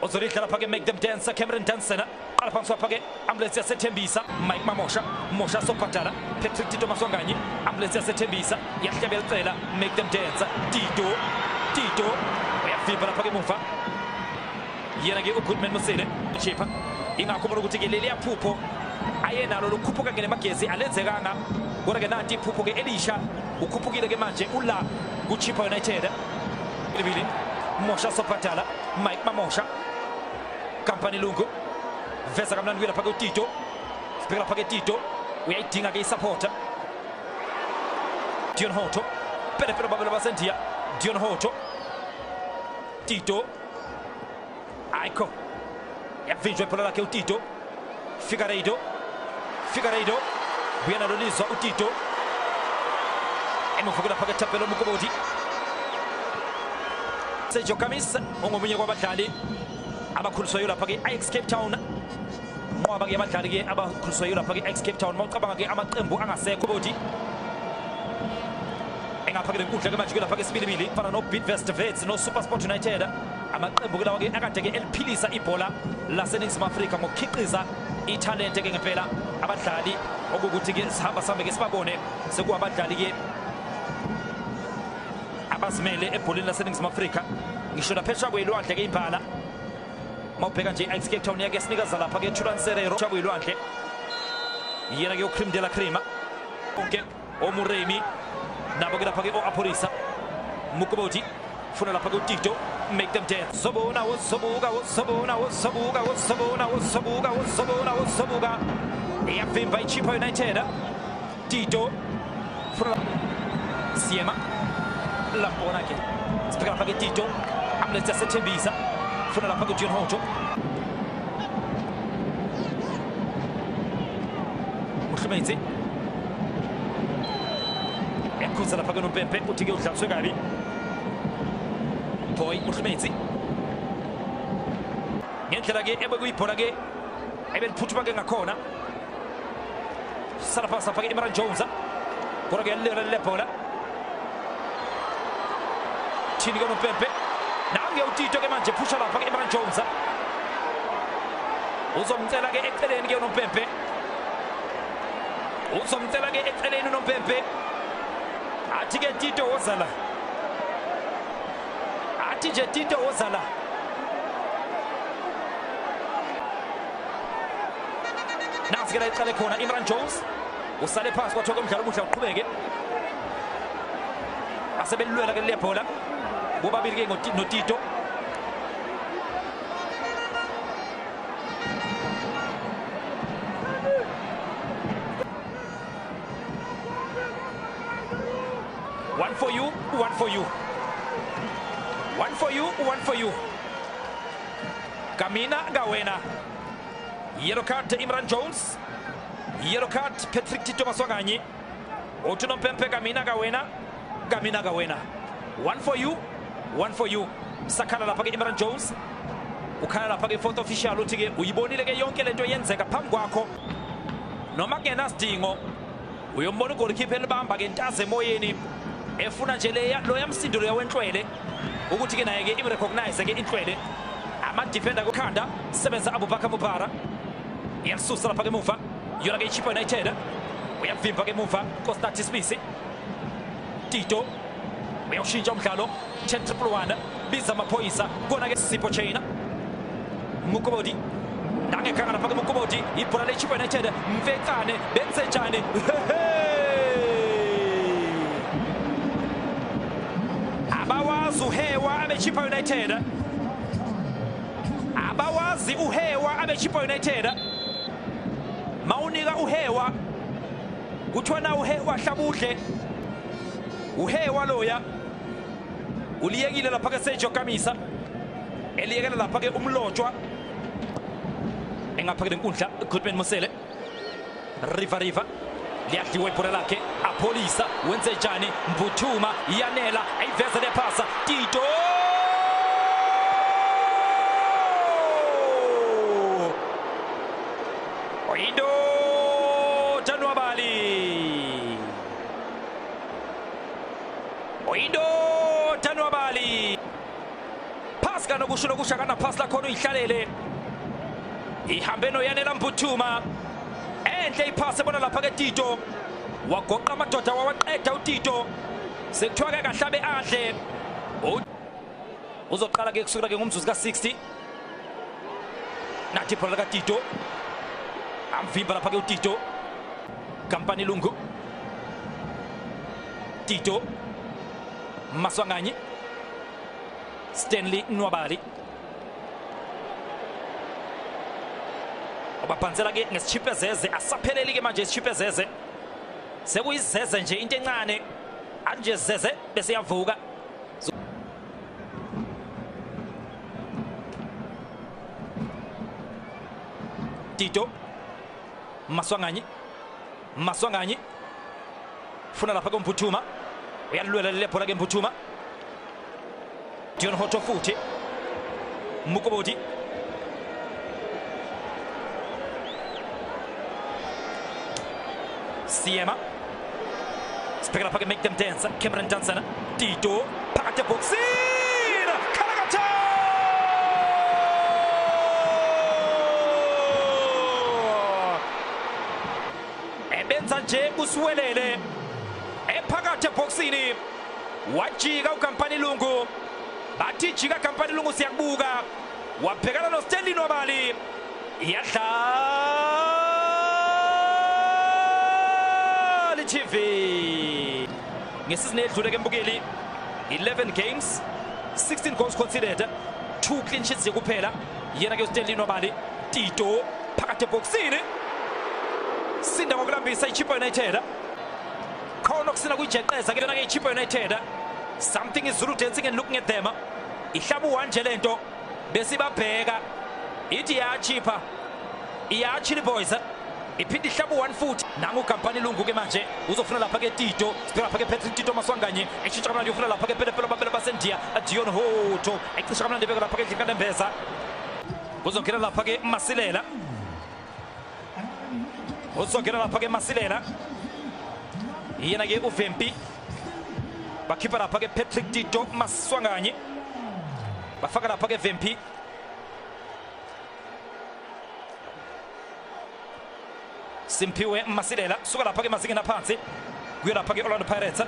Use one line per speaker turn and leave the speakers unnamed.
Ozolidla lapha ke make them dance Cameron Danson qala phansi lapha ke ambulance yaseThembisa Mike Mamosha Mosha Sopatala Patrick Tito Maswanganyi ambulance yaseThembisa yahlebela icela make them dance Tito Tito uyavimba lapha ke emuva yena ke uGoodman Mosele Chippa ingakho ubona ukuthi ke leli yaphupho ayenalo lokukhuphuka ngenemagezi alenzekanga kodwa ke nanti iphupho ke elisha ukhuphukile ke manje ula kuChippa United libili Mosha Sopatala Mike Mamosha Kampani Lungu veza kamnandi lapha ke uTito sibheka lapha ke Tito uyayidinga ke isupporter Dion Hotto pele pele babelo basendiya Dion Hotto Tito Aiko yavinjwa ibhola lakhe uTito Figueiredo Figueiredo buya nalo lizwa uTito emuva lapha ke Thapelo Mukobodi Sergio Kamis ongomunye kwabadlali abakhuliswayo lapha ke Ajax Cape Town nqwaba ke abadlali ke abakhuliswayo lapha ke Ajax Cape Town mawucabanga ke amaqembu angasekho bodi engapha ke lenkundla ke manje ke lapha ke sibilibili fana no Bidvest Wits no SuperSport United amaqembu ke lawa ke akade ke eliphilisa ibhola laseNingizimu Afrika ngokukhiqiza italente ke ngempela abadlali okukuthi ke sihamba sambe ke sibabone sekuwabadlali ke abazimele ebholeni laseNingizimu Afrika ngisho naphesha kwelwandle ke ibhala mawubheka nje i-Ajax Cape Town yake sinikeza lapha ke Thulan Serero kwelwandle yena ke uCream de la Crema konke oMuremi nabo ke lapha ke oApolisa Mukoboti funa lapha ke uTito make them dance sobona wosobuka wosobona wosobuka wosobona wosobuka wosobona wosobuka iyavimba iChippa United Tito funa Siema lambona ke sibheka lapha ke Tito amletha sethembisa funa lapha ke John Hotto Muhlumetsi ekhuza lapha ke noMpempe uthi ke udlaliswe kabi Boy Muhlumetsi ngendlela ke ebekuyibhola ke ebeliphuthuma ke ngakhona sala phansi lapha ke Imran Jones kodwa ke yalilera le bhola thini ke noMpempe nange uTito ke manje phusha lapha ke Imran Jones uzomcela ke eceleni ke uNompempe uzomcela ke eceleni uNompempe athi ke Tito wozala athi nje Tito wozala nansi ke la iqale khona Imran Jones usale phansi kwathiwa ke umdlalo omuhle uqhubeke asebelilwela ke le bhola bobabili ke noTito One for you, one for you. One for you, one for you. Kamina Gawena. Yellow card to Imran Jones. Yellow card Patrick Tito Maswanganyi. Uthi noMpempe Kamina Gawena. Kamina Gawena. One for you, one for you. Sakhala lapha ke Imran Jones. Ukhala lapha ke fourth official uthi ke uyibonile ke yonke lento yenzeka phambi kwakho. Noma kungenasidingo uyombona ugoalkeeper elibamba ke ntaze emoyeni efuna nje leya loya msindo loya wenhlwele ukuthi ke naye ke imrecognize ke inhlwele ama defender kukhanda sebenza Abubakar Mubara iyalisusa lapha ke emuva yona ke iChippa United uyavimba ke emuva Kostat Sibisi Tito uyawushintsha umdlalo 10-1 biza amaphoyisa kona ke Sipho Chaina Mukobodi nangekhanga lapha ke Mukobodi ibhola leChippa United Mfecane benzenjani abawazi uhewa abeChippa United abawazi uhewa abeChippa United mawunika uhewa kuthiwa na uhewa hlabudle uhewa loya uliyekile lapha ke Sergio Kamisa eliyekela lapha ke umlotshwa engapha ke lenkundla Goodman Mosele Riva Riva liyadliwa ibhola lakhe Apolisa wenze njani Mbuthuma iyanela ayiveza lephasa Tito Oido Tanwabali Oido Tanwabali Iphasi kanokusho lokusha kanaphasi lakhona uyihlalele. Ihambe noYanela Mbuthuma. Enhle iphasi ebona lapha ke Tito. Wagoqa amadoda wawaqeda uTito. Sekuthiwa ke kahlabe adle. Uzoqala ke kusukela ke ngomzuzu ka-60. Nathi ibhola likaTito. Amvimba lapha ke uTito. Kampani Lungu. Tito. Maswanganyi. Stanley Nwabali. Abaphanzela ke ngesitshiphezeze, asapheleli ke manje isitshiphezeze. Sekuyizeze nje into encane. Anje zeze bese yavuka. Tito. Maswanganyi. Maswanganyi. Funa lapha ke Mbuthuma. Uyalwela le bhola ke Mbuthuma. Dion Hotto futhi. Mukobodi. Siema. Sibheka lapha ke make them dance. Cameron Johnson. Tito. Phakathi ebhokisini. Khalakatha! Ebenza nje usiwelele. Ephakathi ebhokisini. Wajika uKampani Lungu. Bathi jika Kampani Lungu siyakubuka. Wabhekana noStanley Nwabali. Iyadlala TV. Ngesizini edlule ke mbukeli 11 games, 16 goals conceded, 2 clean sheets kuphela. Yena ke uStanley Nwabali. Tito phakathi ebhokisini. Sinda ngokulambisa iChippa United. Khona okusina kuyijeqeza ke yona ke iChippa United. Something is Zulu dancing and looking at them. Ihlabu wanje lento besibabheka. Ithi yaChippa. Iyachili boys. Iphinde ihlabu 1 foot. Nangu Kampani Lungu ke manje uzofuna lapha ke Tito. Sibheka lapha ke Patrick Tito Maswanganyi. Eshintsha kamnandi ufuna lapha ke Pele Pele basendiya. Dion Hotto. Ecisha kamnandi beka lapha ke Dlingane. Kuzongena lapha ke Masilela. Uzongena lapha ke Masilela. Yena ke uVempi. Bakhipha lapha ke Patrick Tito Maswanganyi. Bafaka lapha ke Vempi. Simphiwe Masilela suka lapha ke mazingeni aphansi kuya lapha ke Orlando Pirates.